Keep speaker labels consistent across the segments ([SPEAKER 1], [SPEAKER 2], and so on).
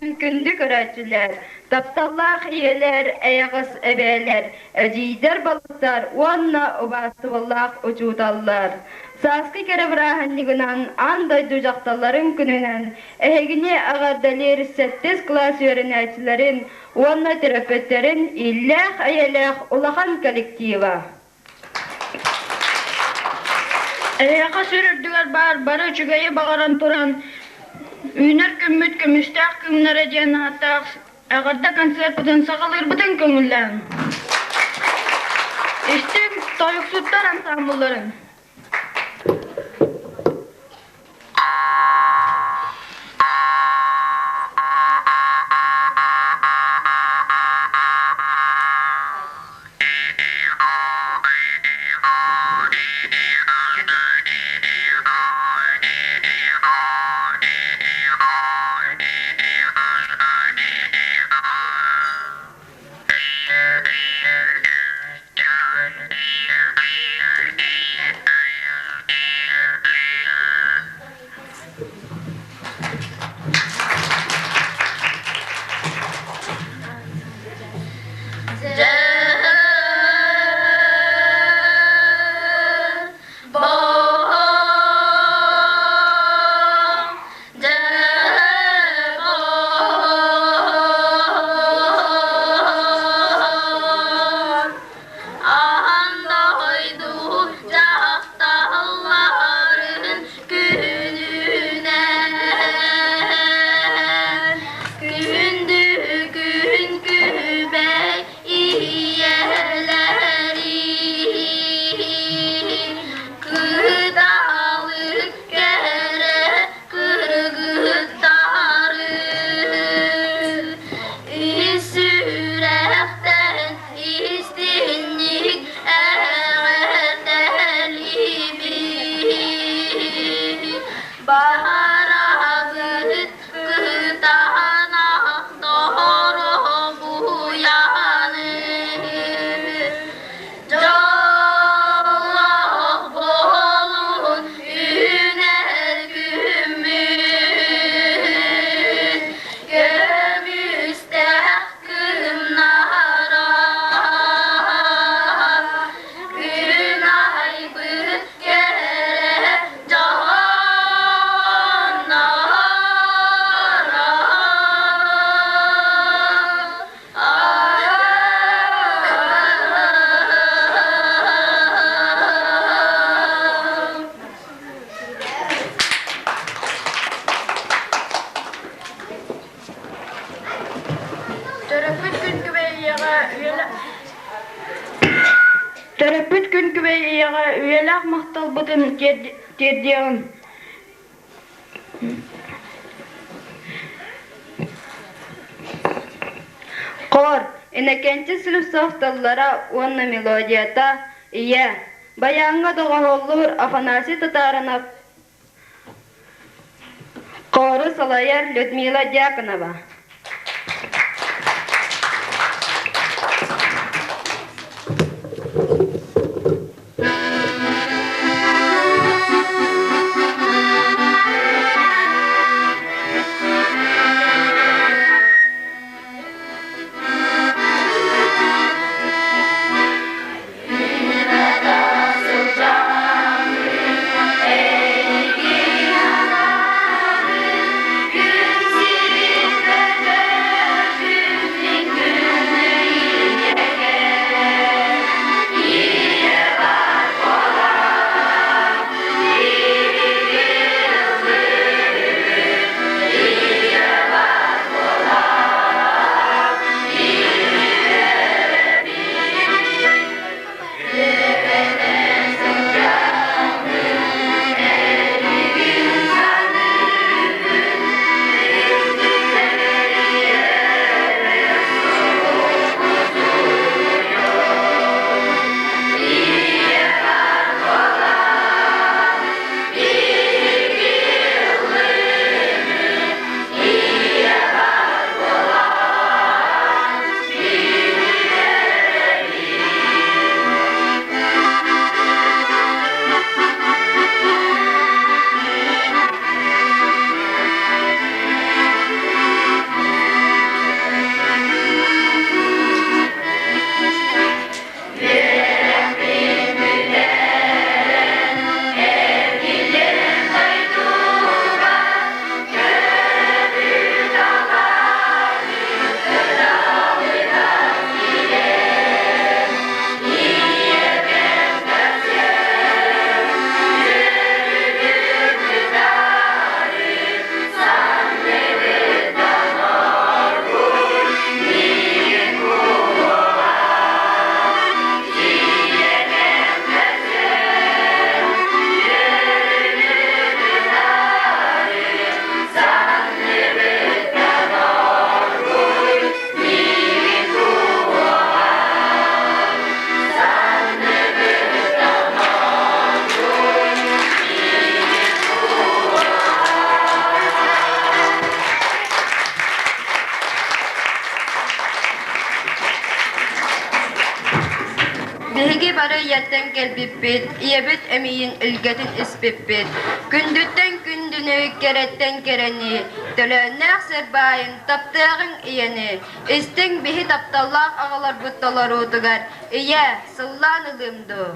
[SPEAKER 1] күнүнэн күндү көрөөччүлэр, тапталлаах ийэлэр, эйэҕэс эбээлэр, эдьиийдэр, балыстар уонна убаастабыллаах учууталлар! Сааскы кэрэ бырааһынньыгынан Аан дойду дьахталларын күнүнэн эһигини эҕэрдэлиир сэттис кылаас үөрэнээччилэрин уонна төрөппүттэрин иллээх-эйэлээх улахан коллектива.
[SPEAKER 2] Эһиэхэ сүр үрдүгэр баар бары үчүгэйи баҕаран туран, үүнэр күммүт көмүстээх күннэрэ диэн ааттаах эҕэрдэ концерпытын саҕалыырбытын көҥүллээҥ. Истиҥ тойуксуттар ансаамбылларын Төрөппүт күн күбэй ийэҕэ Төрөппүт күн күбэй ийэҕэ үйэлээх махталбытын тиэрдиэҕин.
[SPEAKER 1] Хор, Иннокентий Слепцов тыллара уонна мелодията «Ийэ», баяҥҥа доҕоһуоллуур Афанасий Татаринов, Хору салайар Людмила Дьяконова. бары ийэттэн кэлбиппит, ийэбит эмиийин илгэтин испиппит. Күндүттэн күндүнү, кэрэттэн кэрэни, төлөөннөөх сир баайын, таптыаҕыҥ ийэни, истиҥ биһи тапталлаах аҕаларбыт толоруутугар ийэ, сыллаан ылыым дуу.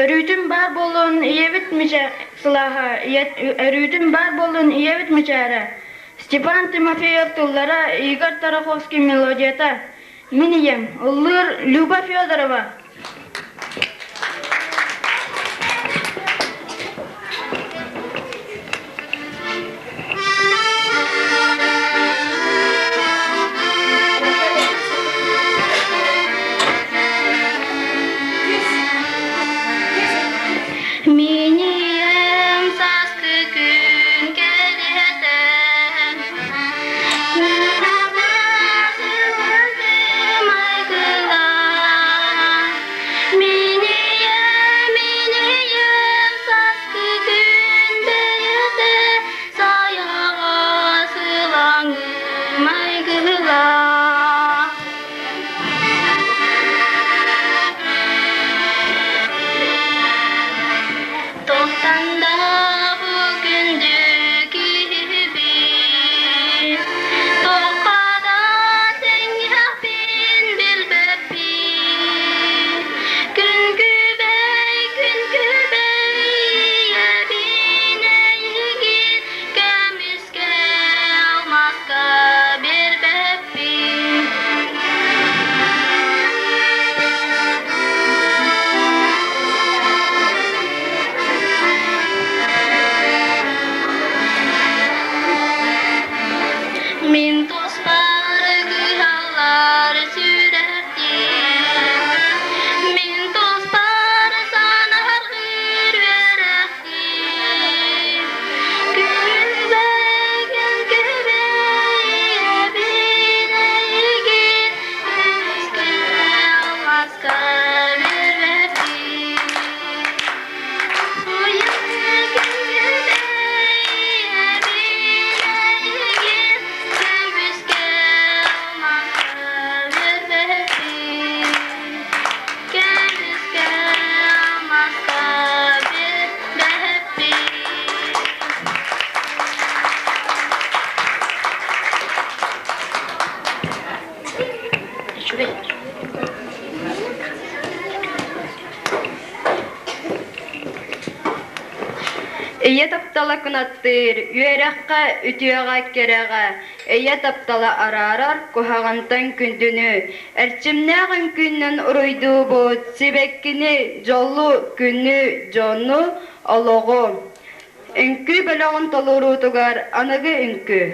[SPEAKER 2] Өрүүтүн баар буолуон ийэбит сылааһа, өрүүтүн баар буолуон ийэбит мичээрэ. Степан Тимофеев тыллара, Игорь Тараховский мелодията. Мин ийэм, ыллыыр Люба Федорова. Минием сааскы күн кэриэтэн
[SPEAKER 1] Ийэ таптала кынаттыыр, үөрэххэ, үтүөҕэ, кэрэҕэ, ийэ таптала араарар куһаҕантан күндүнү, эрчимнээх үҥкүүнэн уруйдуубут сибэккини, дьолу, күнү, дьону, олоҕу. Үҥкүү бөлөҕүн толоруутугар аныгы үҥкүү.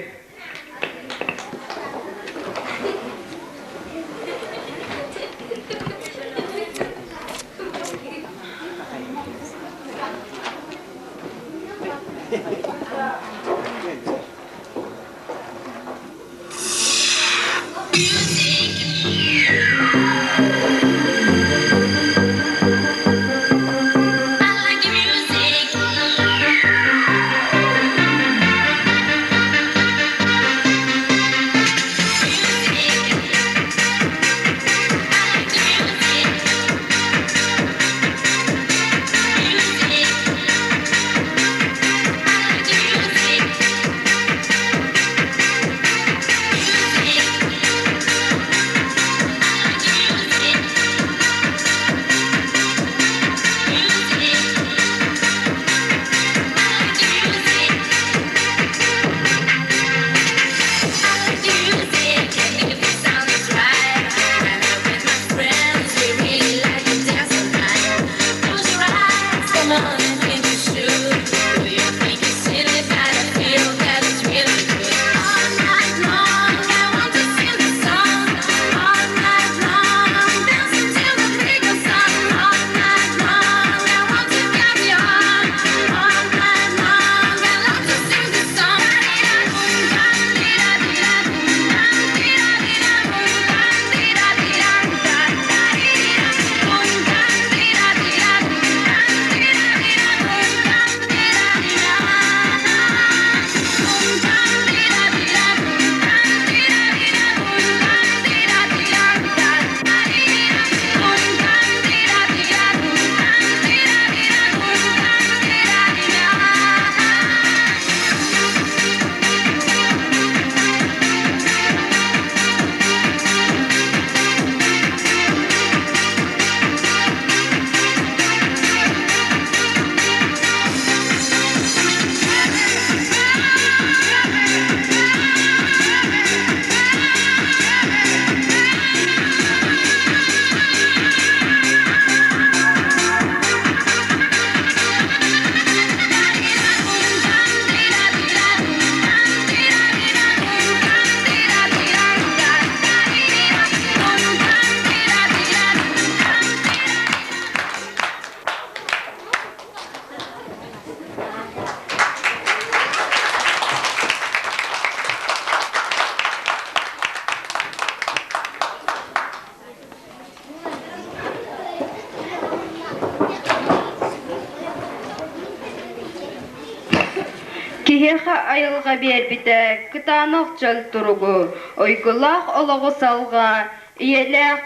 [SPEAKER 1] Киһиэхэ айылҕа биэрбитэ кытаанах чөл туругу, уйгулаах олоҕу салҕаа, ийэлээх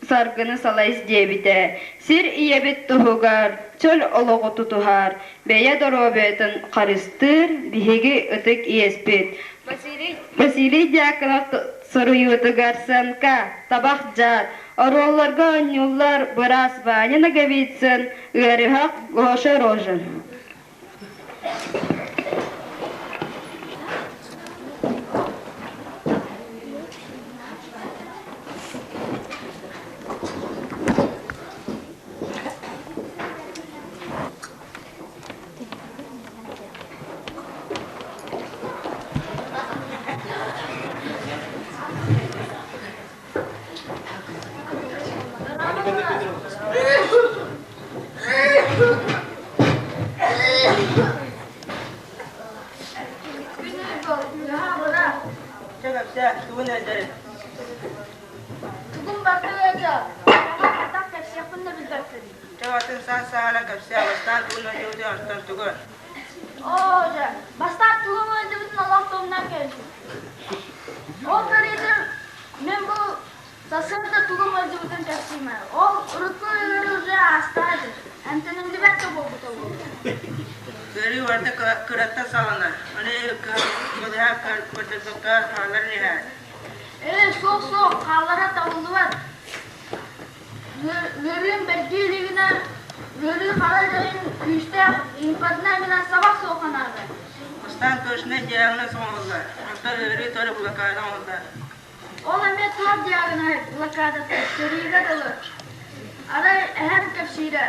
[SPEAKER 1] саргыны салайс диэбитэ, сир ийэбит туһугар чөл олоҕу тутуһар, бэйэ доруобуйатын харыстыыр биһиги ытык иэспит. Василий Дьяконов суруйуутугар СНК, табах дьаат, оруолларга оонньууллар быраас Ваня Ноговицын, ыарыһах Гоша Рожин.
[SPEAKER 2] Тугум барда ыалдьа, атах кэпсиэхпин да билбэппин.
[SPEAKER 3] Чабатын саас саһана кэпсээ, бастаан тугун ыалдьыбытын онтон тугу?
[SPEAKER 2] Оо дьэ, бастаан тугум ыалдьыбытын олох тумнан кэллим. Ол кэриэтин мин бу сарсыарда тугум ыалдьыбытын кэпсиимэ. Ол урукку ыарыы уже аастаа дии. Эмтэниллибэт да буолбута буолуо.
[SPEAKER 3] Ыарыы барыта кыраттан саҕаланар. Аны балыһа көрдөрбөккө хаалар иһэр.
[SPEAKER 2] Ээ, суох-суох, хааллара табыллыбат. Ыарыым бэргии илигинэ, ыарыы хара дьайын Күүстээх импортнай минан сабах суох наада.
[SPEAKER 3] Бастаан точнай диагноз оҥоһуллар, онтон ыарыы төрүт блокада оҥоһуллар.
[SPEAKER 2] Ол эмиэ туох диагноһай блокадата сэриигэ дылы. Арай эһэм кэпсиирэ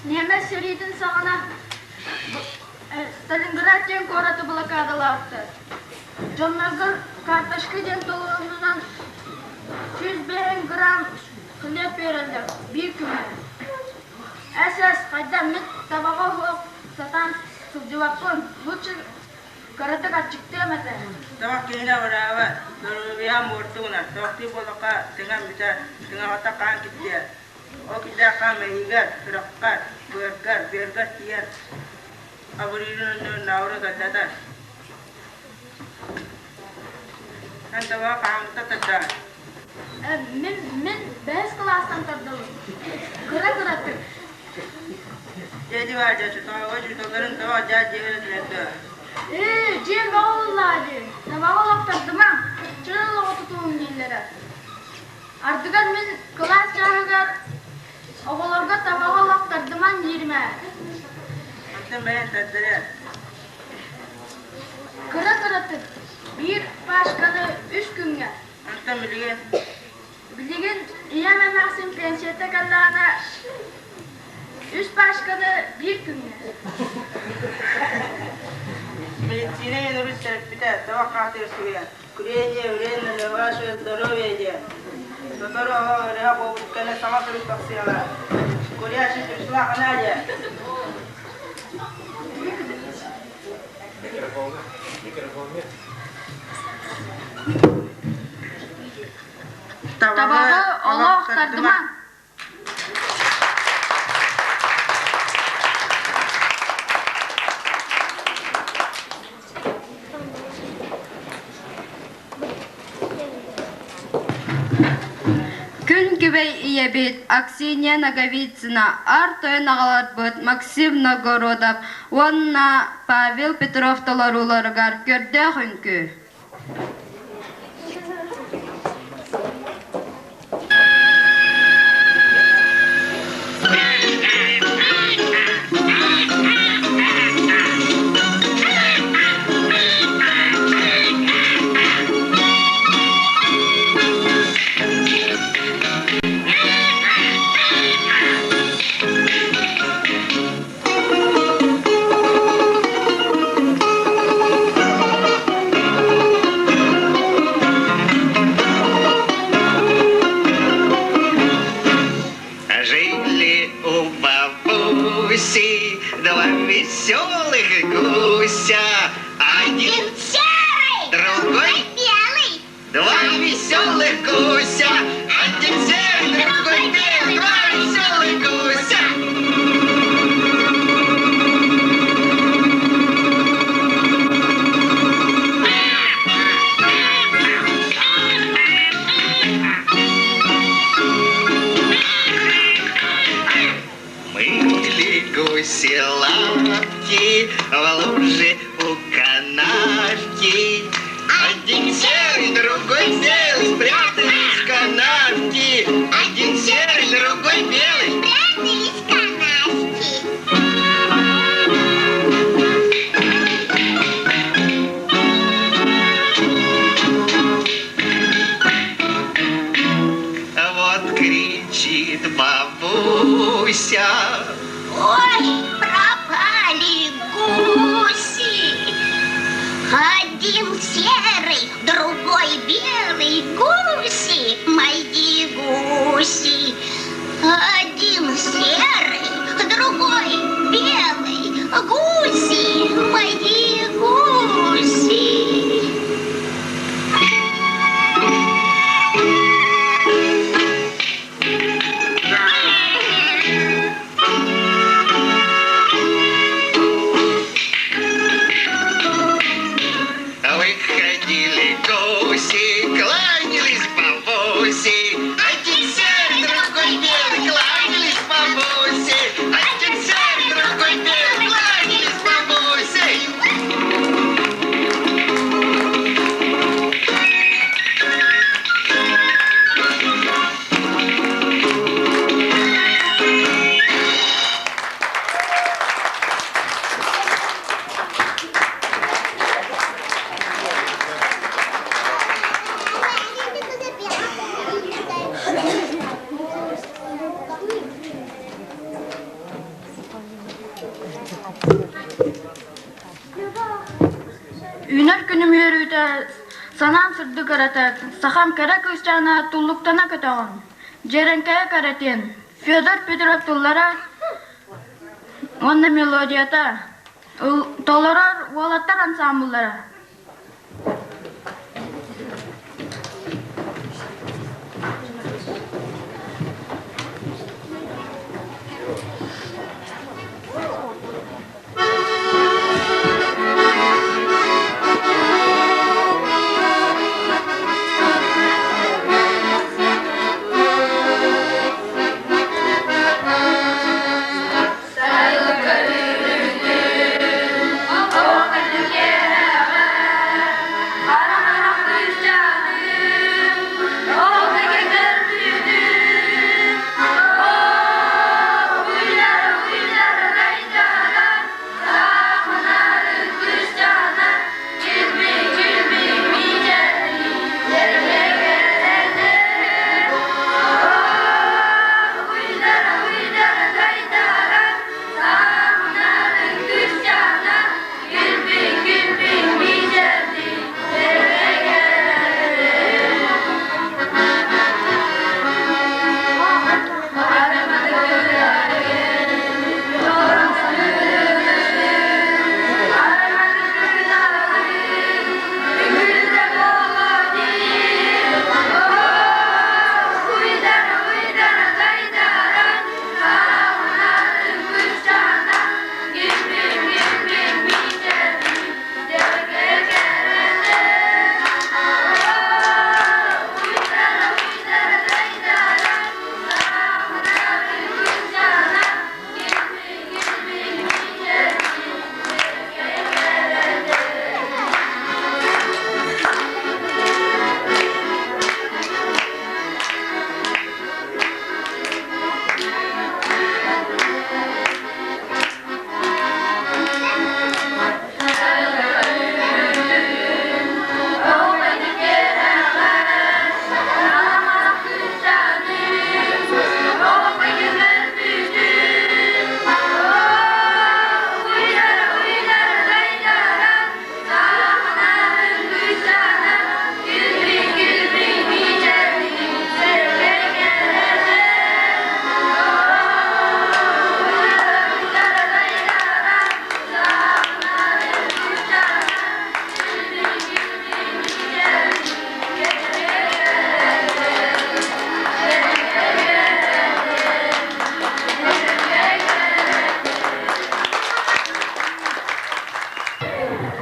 [SPEAKER 2] Ньиэмэс сэриитин саҕана Сталинград диэн куораты блокадалаабыттар. Дьоннорго карточка диэн толорунунан 105 грамм хлеб биэрэллэр биир күҥҥэ. СС хайдах мин табаҕа суох сатаан сылдьыбаппын, лучше кыратык аччыктыам этэ.
[SPEAKER 3] Табах киһини абыраабат, доруобуйаҕа муорта гынар, табахтыыр буоллахха тыҥам бүтэр, тыҥаҕыттан хаан киртийэр. Ол кирдээх хаан мэйиигэр, сүрэххэр, быаргар, бүөргэр тиийэр, абырыырын оннугар науру кэллэтэр. Эн табаҕа хааммыта тардаҕын.
[SPEAKER 2] Мин, мин бэһис кылаастан тардабын. Кыра-кыратык.
[SPEAKER 3] Дьэ, баар дьэ, чотооҕо дьууталларын тоҕо дьаа дьиэҕэ түһэрдэ.
[SPEAKER 2] Ээ, дьиэм бөҕө буоллаҕа дии. Табаҕы олохтордумаҥ, чөл олоҕу тутуһуҥ дииллэрэ. Ардыгар мин кылаас чааһыгар оҕолорго табаҕы олохтордумаҥ диирим ээ.
[SPEAKER 3] Онтон бэйэҥ тардырыа.
[SPEAKER 2] Кыра-кыратык, биир пачканы үс күҥҥэ.
[SPEAKER 3] Онтон билигин
[SPEAKER 2] Билигин ийэм эмээхсин пенсията кэллэҕинэ үс пачканы биир күҥҥэ.
[SPEAKER 3] Медицина үөрүүр төрөппүтэ табах хаатыгар суруйар. Курение вредно для вашего здоровья диэн. Сотору оҕо ыарыһах буолбут кэннэ саҥа сурук тахсыаҕа. Курящий пришла она диэн.
[SPEAKER 2] Табаҕы олох тардыма.
[SPEAKER 1] Күн күбэй ийэбит Аксинья Ноговицына, ар тойон аҕаларбыт Максим Новгородов уонна Павел Петров толорууларыгар көрдөөх үҥкүү.
[SPEAKER 4] Жили у бабуси два веселых гуся. Один серый, другой белый. Два веселых гуся. Один серый, другой белый. Два веселых гуся. Мыли гуси лапки в луже у канавки. Один серый, другой белый, спрятались в канавке. Один серый, другой белый. Спрятались в канавке. Вот кричит бабуся. Ой, пропали гуси. Один серый, другой белый гуси, мои гуси. Один серый, другой белый гуси, мои гуси.
[SPEAKER 2] Үүнэр күнүм үөрүүтэ, санаам сырдык ырата, сахам кэрэ кыысчаана туллуктана көтөҕүн, дьиэрэҥкэйэ кэрэтиэн, Федор Петров тыллара уонна мелодията, толорор уолаттар ансаамбыллара.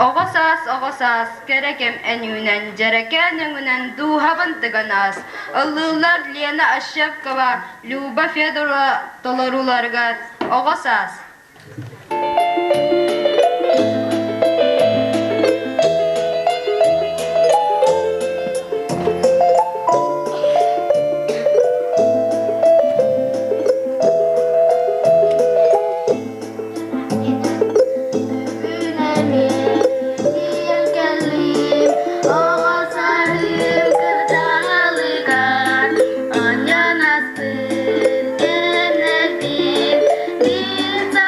[SPEAKER 1] Оҕо саас, оҕо саас, кэрэ кэм эн үүнэн, дьэрэкээн өҥүнэн дууһабын тыган аас. Ыллыыллар Лена Ощепкова, Люба Федорова толорууларыгар «Оҕо саас».
[SPEAKER 2] Бүгүн эмиэ тиийэн кэллим, оҕо сарыым кырдалыгар, оонньоон астын кэннэрбин, биир.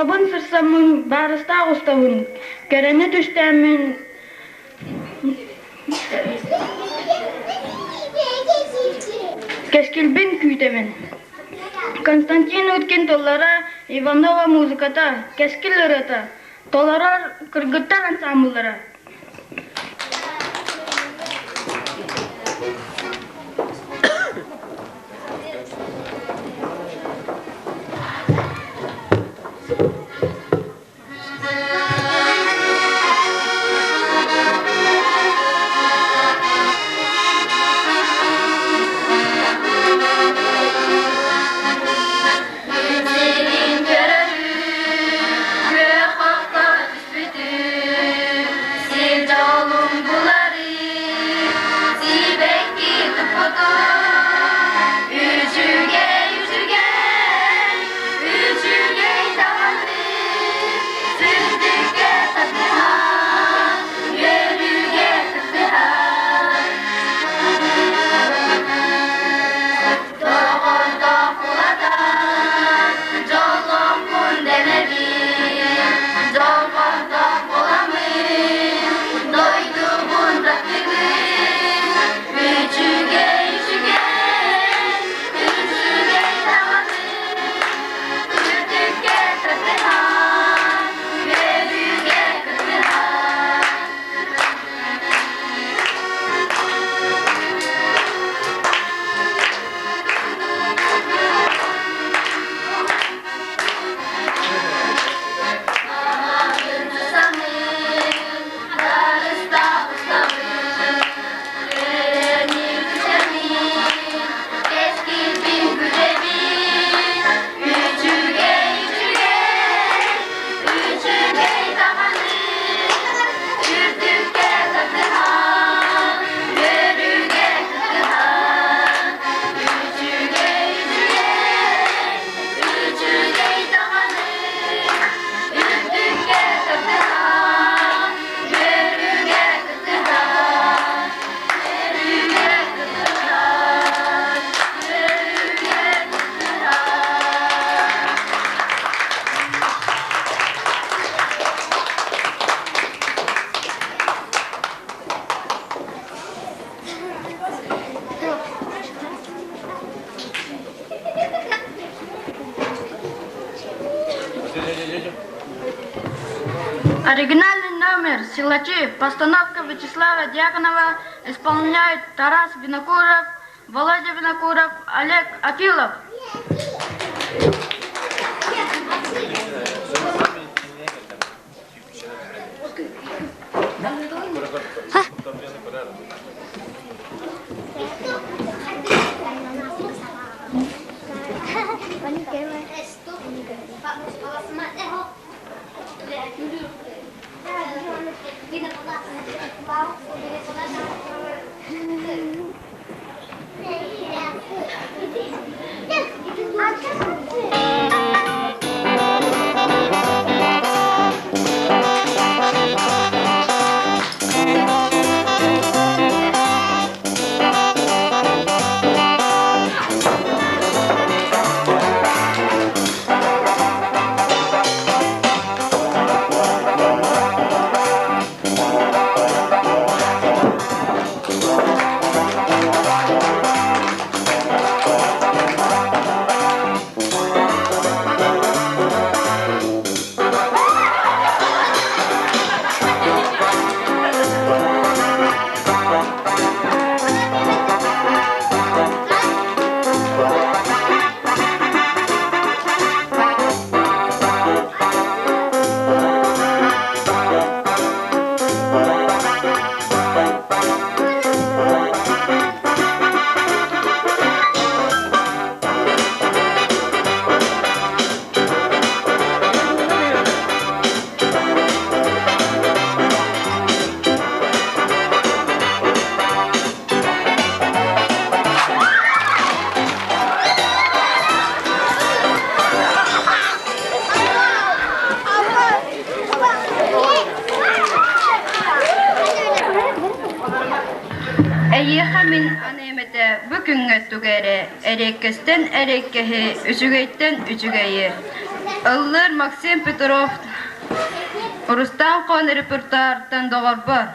[SPEAKER 2] Дьылҕабын сырсаммын, баарыстаах устабын, кэрэни түстээммин Кэскилбин күүтэбин. Константин Уткин тыллара, Иванова музыката, Кэскил ырыата, толорор кыргыттар ансаамбыллара.
[SPEAKER 1] Сирин көрөрүм, күөх окко түспүтүм, сир дьолун буларым, сибэкки туппутум, үчүгэй, үчүгэй, үчүгэй даҕаны, сырдыкка тардыһан, үөрүүгэ кыттыһан. Доҕордоох улатан, дьоллоохпун дэнэбин, дьолбордоох буоламмын, дойдубун таптыыбын. Үчүгэй, үчүгэй, үчүгэй даҕаны, үрдүккэ тардыһан, үөрүүгэ кыттыһан. Үчүгэй даҕаны үрдүккэ тардыһан, үөрүүгэ кыттыһан, үчүгэй, үчүгэй, үчүгэй даҕаны үрдүккэ тардыһан, үөрүүгэ кыттыһан, үөрүүгэ кыттыһан, үөрүүгэ кыттыһан.
[SPEAKER 2] Оригинальный номер «Силачи», постановка Вячеслава Дьяконова, исполняют Тарас Винокуров, Володя Винокуров, Олег Акилов.
[SPEAKER 1] Эйиэхэ мин аныам этэ бу күҥҥэ тугу эрэ, эриэккэстэн эриэккэһи, үчүгэйтэн үчүгэйи. Ыллыыр Максим Петров Рустам Хон репертуартан доҕорбор.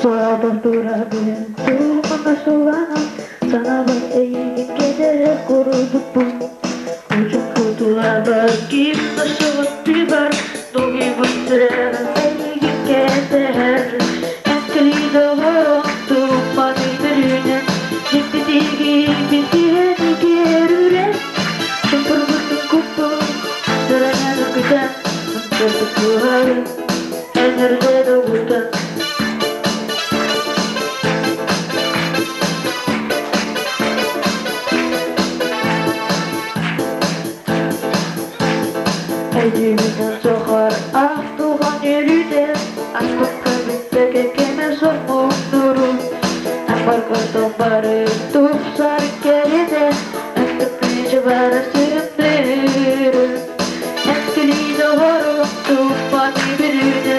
[SPEAKER 2] Суолбар турабын, туохха суланан, санаабар эйигин кэтэһэр курдукпун. Учук кутулабар ким да суоттубар, дугуйбут сүрэҕим эйигин кэтэһэр. Эскэлии доҕорум, туппаны бөрүнэн, дьиктитигин киһини киэрүрэн, чуҥкурбутун куппун, сыранан ыргытан, ынчарбыт туһарын, энэрдэ долгутан. Өйдүүбүнэн сохор ах туған өрүтэ, аспыкка бүппэкэ кэмэ сормуктуру, Апаркотон бары тупсар кэритэ, аттыктыычы бары сыптыры. Эскили доҕорум туппаны бүрүнэ,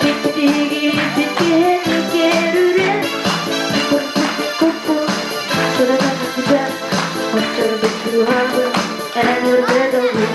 [SPEAKER 2] тиктиги тиккэни керүрэ, Куппу сыранан бүтэн, оччорбут туһабын, эн өрдө долгун.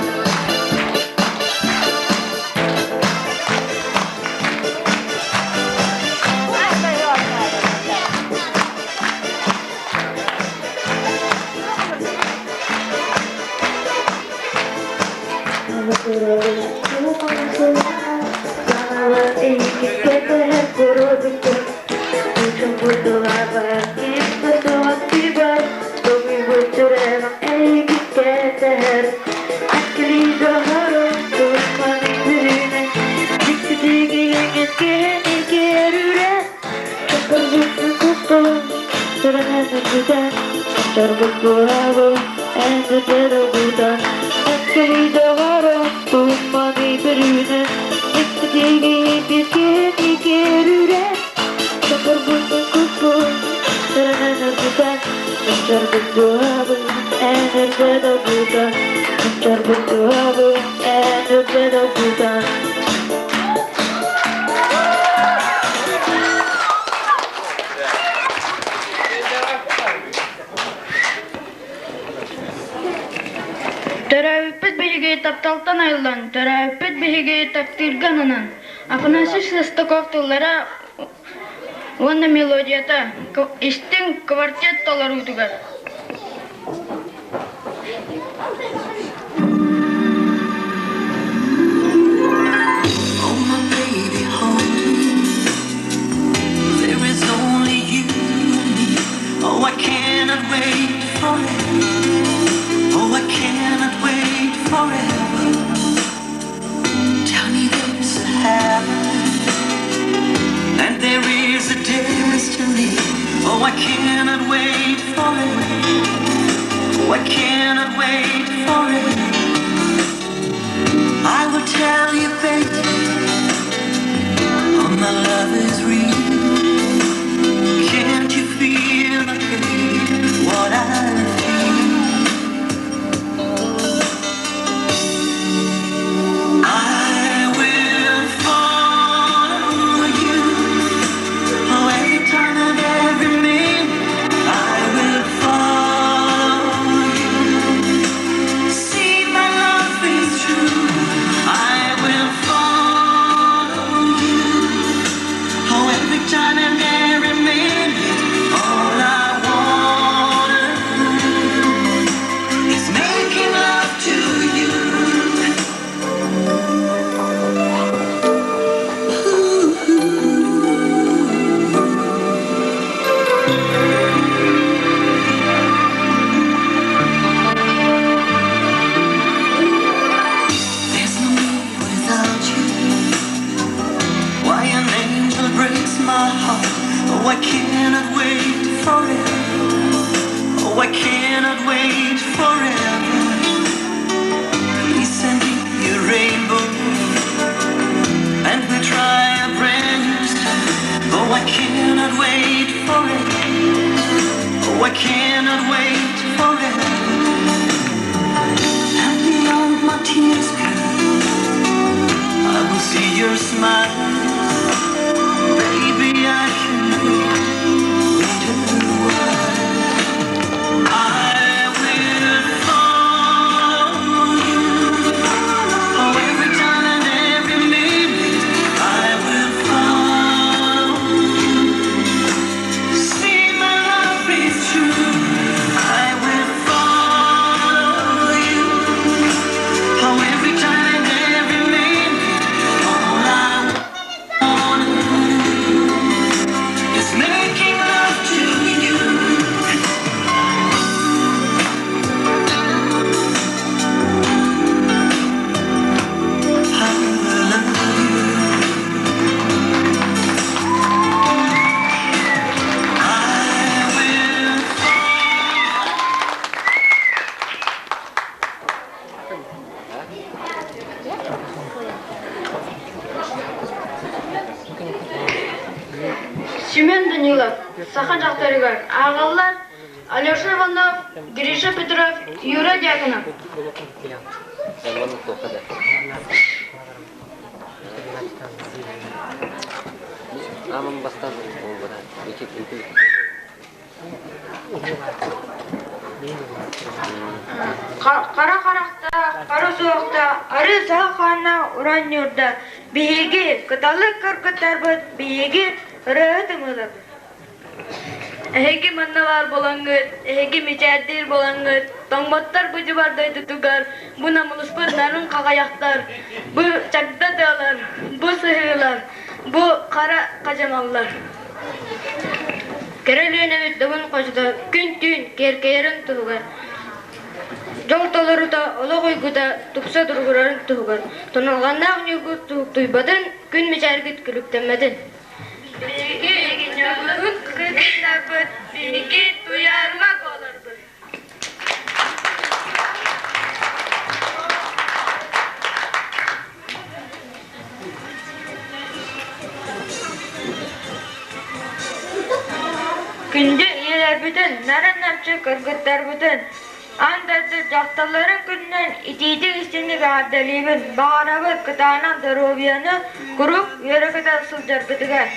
[SPEAKER 2] Төрөөбүппүт биһиги тапталтан айыллан, төрөөбүппүт биһиги таптыырга ананан, Афанасий Шестаков тыллара уонна мелодията истиҥ квартет толоруутугар.
[SPEAKER 5] Oh, my baby, hold me. There is only you and me. Oh, I cannot wait forever. Oh, I cannot wait forever. Tell me there's a heaven and there is a destiny. Oh, I cannot wait forever. Oh, I cannot wait forever. I will tell you, baby, all my love is real. Can't you feel the pain? What I feel? I will follow you. Oh, every turn and every minute, I will follow you. See, my love is true. I will follow you.
[SPEAKER 2] Данилов саха дьахтарыгар ааҕаллар Алеша Иванов, Гриша Петров, Юра Дьяконов. Хара харахтаах, хара суохтаах, арыы саха хааннаах уран ньуурда биһиги кыталык кыргыттарбыт, биһиги ырыаһыт ымыыларбыт.
[SPEAKER 6] Эһиги манна баар буолаҥҥыт, эһиги мичээрдиир буолаҥҥыт, тоҥмоттор бу дьыбар дойдутугар, бу намылыспыт нарын хаҕайахтар, бу чагда тыалар, бу сыһыылар, бу хара хадьамаллар.
[SPEAKER 2] Кэрэ Өлүөнэбит добун хочото күн-түүн киэркэйэрин туһугар, дьол толорута, олох уйгута тупса туругурарын туһугар, тонулҕаннаах ньургу туһуктуйбатын, күн мичээргит күлүктэммэтин.
[SPEAKER 6] Биһиги ньургуһун кыргыттарбыт, биһиги туйаарыма буоларбыт.
[SPEAKER 2] Күндү ийэлэрбитин, нарын-намчы кыргыттарбытын, аан дойду дьахталларын күнүнэн итиитик-истиҥник эҕэрдэлиибин, баҕарабыт кытаанах доруобуйаны, куруук үөрэ-көтө сылдьаргытыгар.